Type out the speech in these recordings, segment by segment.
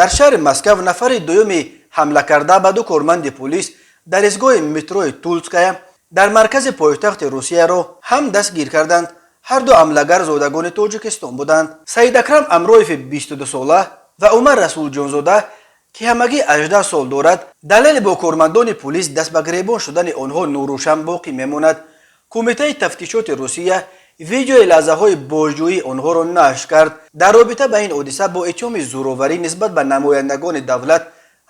Дар шаҳри Москав нафари дуюми ҳамлакарда ба ду корманди пулис дар истгоҳи метрои Тульская дар маркази пойтахти Русияро ҳам дастгир карданд. Ҳарду ҳамлагар зодагони Тоҷикистон буданд: Саидакрам Амроеви 22-сола ва Умар Расулҷонзода, ки ҳамагӣ 18 сол дорад. Далели бо кормандони пулис даст ба гиребон шудани онҳо норӯшан боқӣ мемонад. Кумитаи тафтишоти Русия видеои лаҳзаҳои бозҷӯии онҳоро нашр кард. Дар робита ба ин ҳодиса бо иттиҳоми зӯроварӣ нисбат ба намояндагони давлат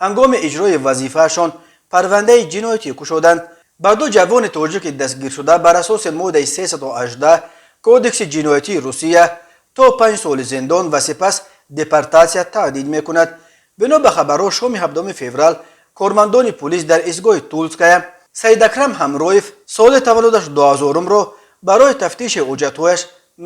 ҳангоми иҷрои вазифаашон парвандаи ҷиноятӣ кушоданд. Ба ду ҷавони тоҷики дастгиршуда бар асоси моддаи 318 Кодекси ҷиноятии Русия то 5 соли зиндон ва сипас депортатсия таҳдид мекунад. Бино ба хабарҳо, шоми 7 феврал кормандони пулис дар истгоҳи Тульская Саидакрам Ҳамроев, соли таваллудаш 2000-ро, барои тафтиши ҳуҷҷатҳояш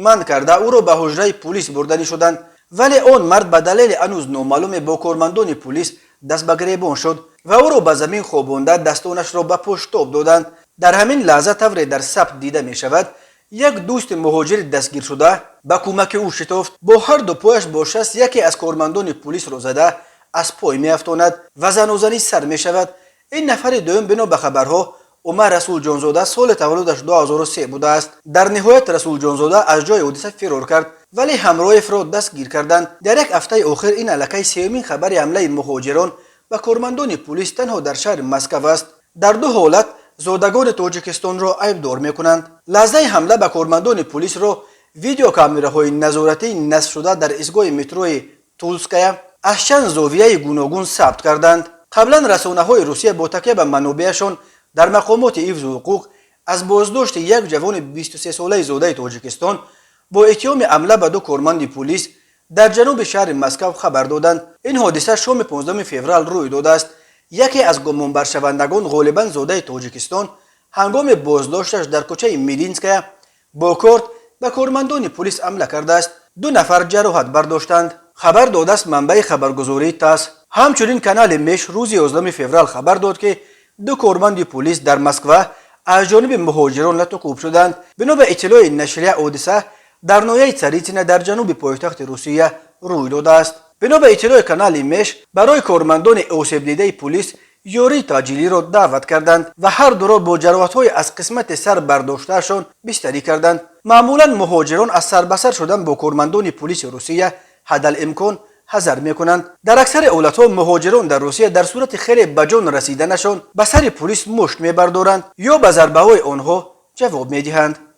манъ карда, ӯро ба ҳуҷраи пулис бурданӣ шуданд, вале он мард ба далели ҳанӯз номаълуме бо кормандони пулис даст ба гиребон шуд ва ӯро ба замин хобонда, дастонашро ба пушт тоб доданд. Дар ҳамин лаҳза, тавре дар сабт дида мешавад, як дӯсти муҳоҷири дастгиршуда ба кӯмаки ӯ шитофт, бо ҳар ду пояш бо шаст яке аз кормандони пулисро зада, аз пой меафтонад ва занозанӣ сар мешавад. Ин нафари дуюм, бино ба хабарҳо, Умар Расулҷонзода, соли таваллудаш 2003 будааст. Дар ниҳоят Расулҷонзода аз ҷои ҳодиса фирор кард, вале Ҳамроевро дастгир карданд. Дар як ҳафтаи охир ин аллакай сеюмин хабари ҳамлаи муҳоҷирон ба кормандони пулис танҳо дар шаҳри Москав аст. Дар ду ҳолат зодагони Тоҷикистонро айбдор мекунанд. Лаҳзаи ҳамла ба кормандони пулисро видеокамераҳои назоратии насбшуда дар истгоҳи метрои Тульская аз чанд зовияи гуногун сабт карданд. Қаблан расонаҳои Русия бо такя ба манобеашон дар мақомоти ҳифзу ҳуқуқ аз боздошти як ҷавони 23-солаи зодаи Тоҷикистон бо иттиҳоми ҳамла ба ду корманди пулис дар ҷануби шаҳри Москав хабар доданд. Ин ҳодиса шоми 15 феврал рӯй додааст. Яке аз гумонбаршавандагон, ғолибан зодаи Тоҷикистон, ҳангоми боздошташ дар кӯчаи Милинская бо корд ба кормандони пулис ҳамла кардааст. Ду нафар ҷароҳат бардоштанд, хабар додааст манбаи хабаргузории ТАСС. Ҳамчунин канали Меш рӯзи 11 феврал хабар дод, ки ду корманди пулис дар Москва аз ҷониби муҳоҷирон лату кӯб шуданд. Бино ба иттилои нашрия, ҳодиса дар ноҳияи Царитсино дар ҷануби пойтахти Русия рӯй додааст. Бино ба иттилои канали Меш, барои кормандони осебдидаи пулис ёрии таъҷилиро даъват карданд ва ҳар дуро бо ҷароҳатҳои аз қисмати сар бардоштаашон бистарӣ карданд. Маъмулан муҳоҷирон аз сарбасар шудан бо кормандони пулиси Русия ҳадалимкон ҳазар мекунанд. Дар аксари ҳолатҳо муҳоҷирон дар Русия дар сурати хеле ба ҷон расиданашон ба сари пулис мушт мебардоранд ё ба зарбаҳои онҳо ҷавоб медиҳанд.